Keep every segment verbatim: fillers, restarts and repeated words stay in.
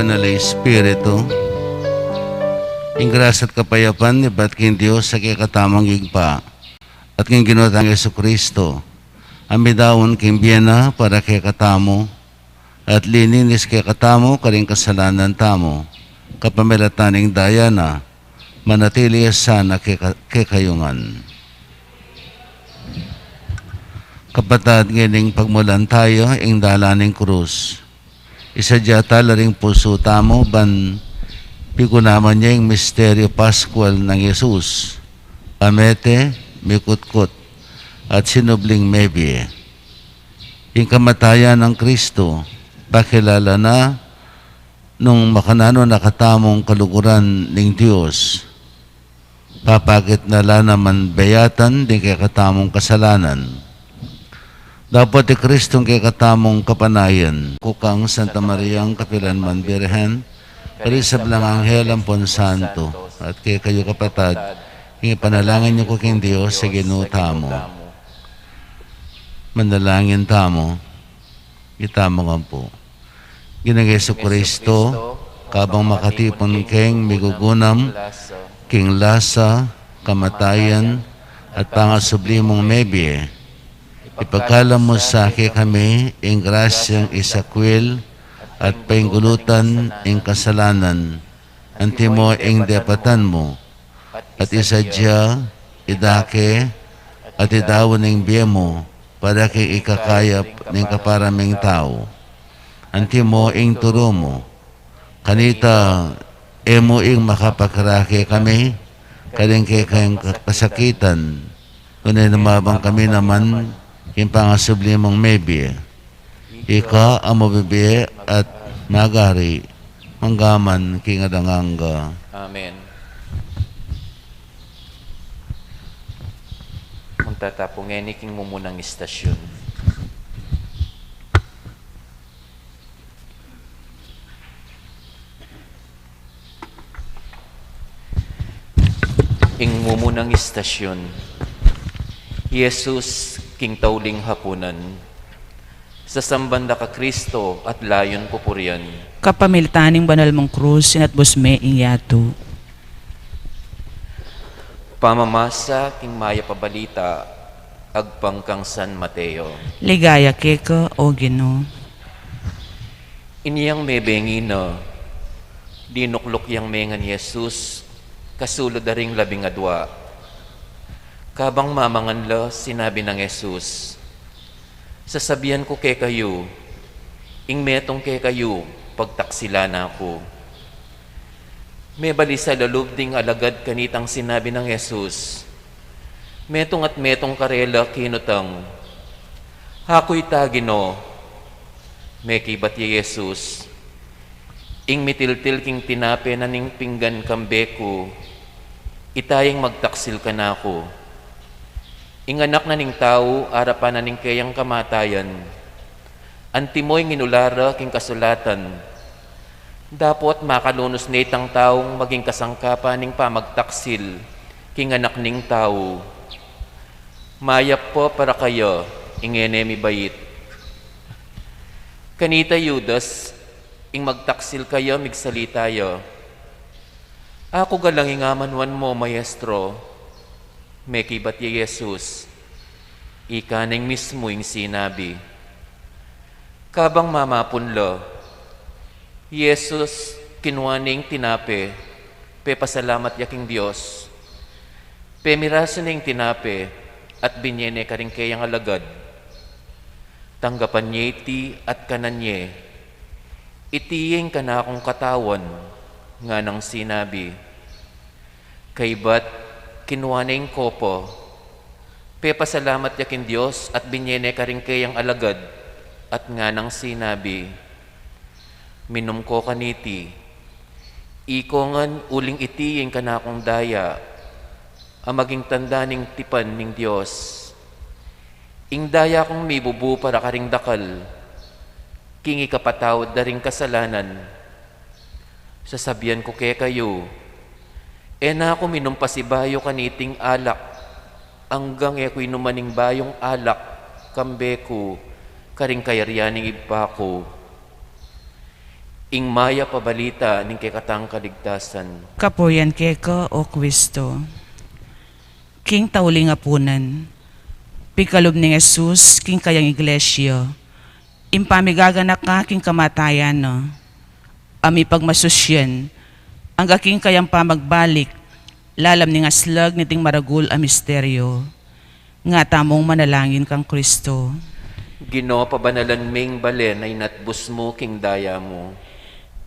Banal a Espiritu, ing grasya at kapayapan ibat king Dios a kekatamung Ibpa, at king Ginu tang Jesucristo, a midaun king bie na para kekatamu, at lininis kekatamu karing kasalanan tamu, kapamilatan ning daya na, manatili ya sana keka-, kekayu ngan. Kapatad, ngening pagmulan taya ing dalan ning krus, isadya tala ring pusu tamu ban pigunaman ya ing misteryu Paskual nang Jesus, a mete, mikutkut, at sinubling mebie. Ing kamatayan nang Kristu, pakilala na nung makananu na katamung kaluguran ning Dios. Papakit na la naman beyatan ding kekatamung kasalanan. Dapot i Kristong kekatamung kapanayan. Kukang Santa Mariang kapilanman Birhen, karing sablang anghel ampon santo, at kekayu kapatad, ing ipanalangin yu ku king Dios a Ginu tamu. Manalangin tamu. Itamu ngan pu. Ginung Jesucristo, kabang makatipun keng migugunam king lasa, kamatayan, at pangasubli mung mebie, ipagkalub mu sa kekami ing grasyang isakwil at paingulutan ing kasalanan, antimo ing depatan mu, at isadya, idake, at idaun ing bie mu, para king ikakayap ning kapara ming tau. Antimo ing turu mu, kanita, e mu ing makapakirake kami karing kekayung ka-, kasakitan, nune lumabang kami naman king pangasubli mung mebie. Ika a mabibie at magari, manggaman king alang angga. Amen. Magtatapu ngeni king mumunang istasyon. Ing mumunang istasyon. Jesus king tauling hapunan. Sasamban da ka Kristo at layun pupurian. Kapamilatan ning banal mung krus, sinatbus me ing yatu. Pamamasa king mayap a balita agpang kang San Mateo. Ligaya keka, O Ginu. Inyang mebengi na, dinukluk yang mengan Jesus kasulud da ring labing-adua. Kabang mamangan la, sinabi nang Jesus, "Sasabian ku kekayu, ing metung kekayu, pagtaksilan na ku." Mebalisa la lub ding alagad kanitang sinabi nang Jesus. Metung at metung karela kinutang, "Aku ita, Ginu." Mekibat ya Jesus, "Ing mitiltil king tinape na ning pinggan kambe ku, ita ing magtaksil kanaku. Ing Anak na ning Tau, arapan na ning keyang kamatayan, antimo ing inula ra king kasulatan, dapot makalunus ne itang taung maging kasangkapan ning pamagtaksil king Anak ning Tau. Mayap pa para kaya ing e ne mibait." Kanita Judas, ing magtaksil kaya, migsalita ya, "Aku galang ing amanuan mu, Maestro." Mekibat ya Jesus, "Ika na ing mismu ing sinabi." Kabang mamapun la, Jesus kinua ne ing tinape, pepasalamat ya king Dios. Pemirasu ne ing tinape, at binye ne karing keyang alagad. Tanggapan ye iti at kanan ye, "Iti ing kanakung katawan," nganang sinabi. Kaybat, kinua ne ing kopa, pepasalamat ya king Dios at binye ne karing keyang alagad, at nganang sinabi, "Minum ko kaniti, ikongan uling iti ing kanakung daya, a maging tanda ning tipan ning Dios. Ing daya kung mibubu para karing dakal, king ikapatawad da ring kasalanan." Sasabian ku kekayu, e na ku minum pasibayu kaniting alak, anggang e ku inuman ing bayung alak kambe ku karing kayarian ning Ibpa ku. Ing mayap a balita ning kekatang kaligtasan. Kapurian keka, O Kristo. King tauling apunan, pikalub ning Jesus king kayang iglesia ing pamigaganaka king kamatayan na, a mipagmasusyan angga king kayang pamagbalik, lalam ning aslag niting maragul a misteryo. Nga tamung manalangin kang Kristo. Ginu, pabanalan ming balen a inatbus mu king daya mu.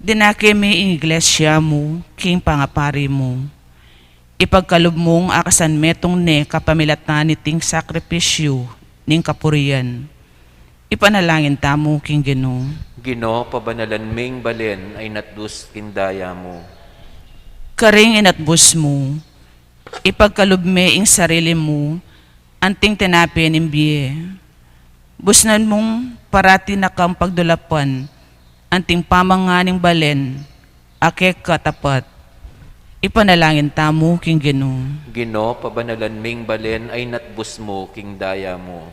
Dinake me ing iglesia mu king pangapari mu. Ipagkalub mung akasan metung ne kapamilatan niting sakripisyu ning kapurian. Ipanalangin tamu king Ginu. Ginu, pabanalan ming balen a inatbus king daya mu. Karing inatbus mu, ipagkalub me ing sarili mu anting tinape ning bie. Busnan mung parati na kang pagdulapan anting pamangan ning balen a keka tapat. Ipanalangin tamu king Ginu. Ginu, pabanalan ming balen a inatbus mu king daya mu.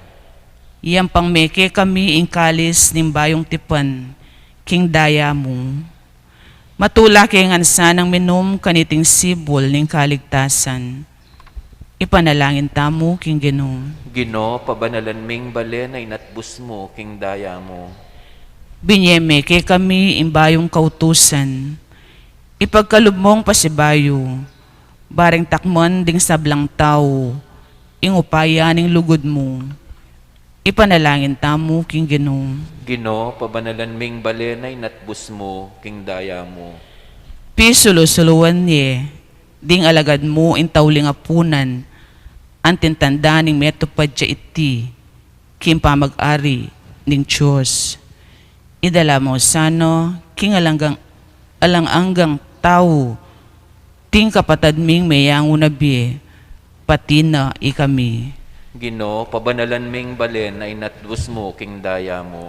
Yampang me kekami ing kalis ning bayung tipan king daya mu. Matula ke ngan sanang minum kaniting sibul ning kaligtasan. Ipanalangin tamu king Ginu. Ginu, pabanalan ming balen a inatbus mu king daya mu. Binye me kekami ing bayung kautusan. Ipagkalub mung pasibayu, bareng takman ding sablang tau ing upaya ning lugud mu. Ipanalangin tamu king Ginu. Ginu, pabanalan ming balen a inatbus mu king daya mu. Pisulu-suluan ye ding alagad mu ing tauling apunan anting tanda ning metupad ya iti king pamag-ari ning Dios. Idala mu sana king alang anggang, alang anggang tau, ting kapatad ming meyangu na bie, pati na ikami. Ginu, pabanalan ming balen a inatbus mu king daya mu.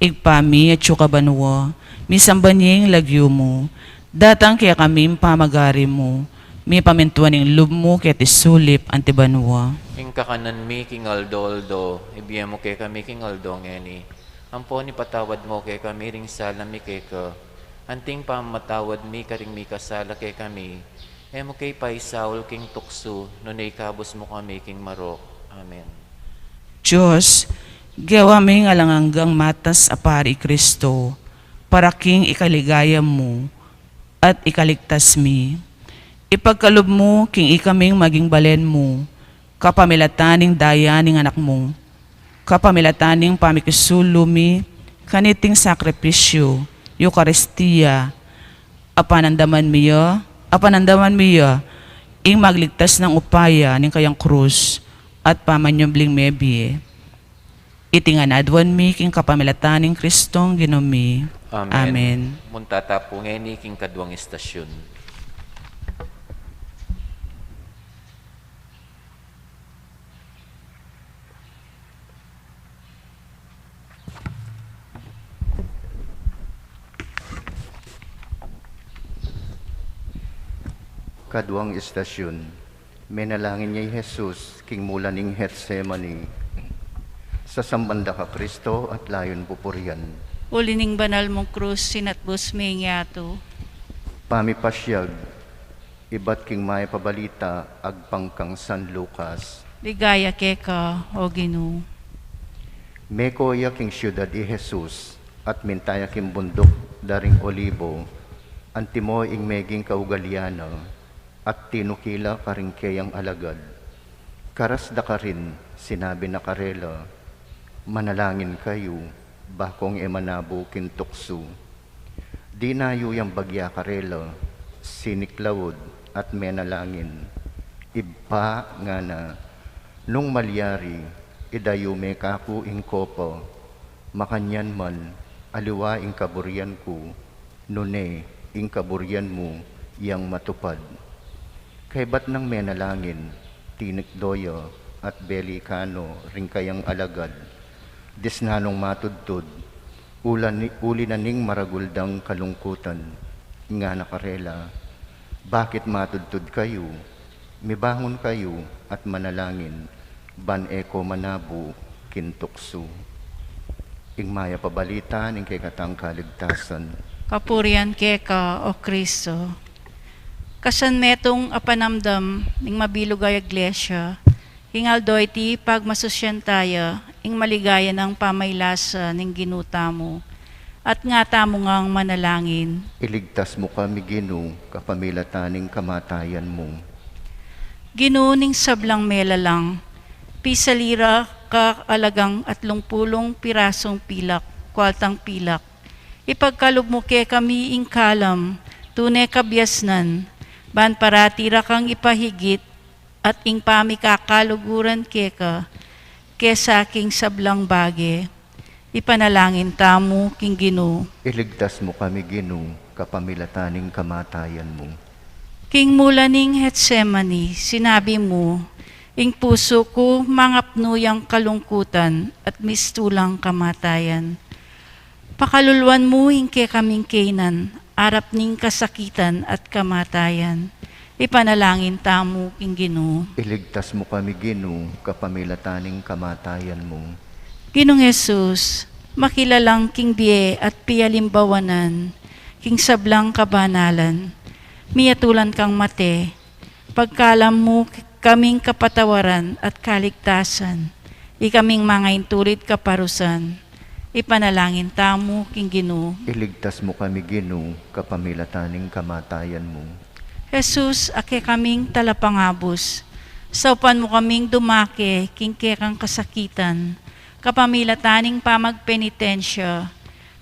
Ibpa mi, atsu ka banua, misamban ya ing lagyu mu, datang kekami ing pamagari mu, mipamintuan ing lub mu keti sulip anti banua. Ing kakanan mi king aldo-aldo, ibie mu kekami king aldo ngeni. Ampon ipatawad mu kekami ring sala mi keka, anting pamamatawad mi karing mikasala kekami. E mu ke paisaul king tuksu, nune ikabus mu kami king marok. Amen. Dios, gewa ming alang anggang matas a pari i Kristo, para king ikaligaya mu at ikaligtas mi. Ipagkalub mu king ikaming maging balen mu, kapamilatan ning daya ning Anak mu, kapamilatan ning pamikisulu mi kaniting sakripisyu, Eukaristia, apanandaman mi ya, apanandaman mi ya ing magligtas nang upaya ning kayang krus at pamanyubling mebie. Iti ngan aduan mi king kapamilatan ning Kristong Ginu mi. Amen. Amen. Munta ta pu ngeni king kaduang istasyun. Kaduang istasyun. Menalangin ya i Jesus king mula ning Getsemani. Sasamban da ka, Kristo, at layun pupurian. Uli ning banal mung krus, sinatbus me ing yatu. Pamipasiag ibat king Mayap a Balita agpang kang San Lucas. Ligaya keka, O Ginu. Meko ya king siudad i Jesus, at minta ya king bunduk da ring Olibo, antimo ing meging kaugalian na, at tinuki la karing keyang alagad. Karas da karin, sinabi na karela, "Manalangin kayu, bakong e manabu king tuksu." Dinayu yang bagya karela, siniklaud at menalangin. "Ibpa," ngana, "nung malyari, idayu me kaku ing kopa. Makanyan man, aliwa ing kaburian ku, nune ing kaburian mu yang matupad." Kaybat nang menalangin, tinikdo ya at belikan no ring kayang alagad. Disnan nong matudtud, ula ni, uli na ning maragul dang kalungkutan. Ngana karela, "Bakit matudtud kayu? Mibangun kayu at manalangin, ban e ko manabu king tuksu." Ing Mayap a Balita ning kekatang kaligtasan. Kapurian keka, O Kristo. Kasan metung a panamdam ning mabilug a Iglesia, king aldo iti pagmasusyan taya ing maligaya nang pamailasa ning Ginu tamu, at nga tamu ngang manalangin. Iligtas mu kami, Ginu, kapamilatan ning kamatayan mu. Ginu ning sablang melalang, pisali ra ka alagang atlung pulung pirasung pilak, kwaltang pilak. Ipagkalub mu kekami ing kalam, tune kabiasnan, ban parati ra kang ipahigit, at ing pamikakaluguran keka, kesa king sablang bage. Ipanalangin tamu king Ginu. Iligtas mu kami, Ginu, kapamilatan ning kamatayan mu. King mula ning Getsemani, sinabi mu, "Ing pusu ku mangapnu yang kalungkutan at mistulang kamatayan." Pakaluluan mu ing kekaming kainan, arap ning kasakitan at kamatayan. Ipanalangin tamu king Ginu. Iligtas mu kami, Ginu, kapamilatan ning kamatayan mu. Ginung Jesus, makilalang king bie at pialimbawanan, king sablang kabanalan, miyatulan kang mate, pagkalam mu kaming kapatawaran at kaligtasan, ikaming mangaintulid kaparusan. Ipanalangin tamu king Ginu. Iligtas mu kami, Ginu, kapamilatan ning kamatayan mu. Jesus, a kekaming talapangabus, saupan mu kaming dumake king kekang kasakitan, kapamilatan ning pamagpenitensya,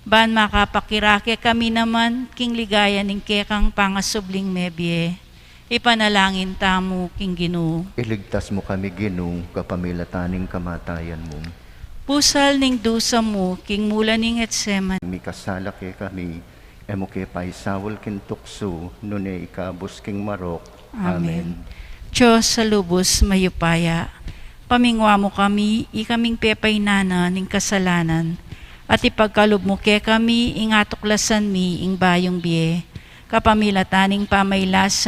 ban makapakirake kami naman king ligaya ning kekang pangasubling mebie. Ipanalangin tamu king Ginu. Iligtas mu kami, Ginu, kapamilatan ning kamatayan mu. Pusal ning dusa mu king mula ning Getsemani. Mikasala kekami, e mu ke paisaul king tuksu, nune ikabus king marok. Amen. Amen. Dios a lubus mayupaya, pamingwa mu kami, ikaming pepainana ning kasalanan, at ipagkalub mu kekami ing atuklasan mi ing bayung bie, kapamilatan ning pamailas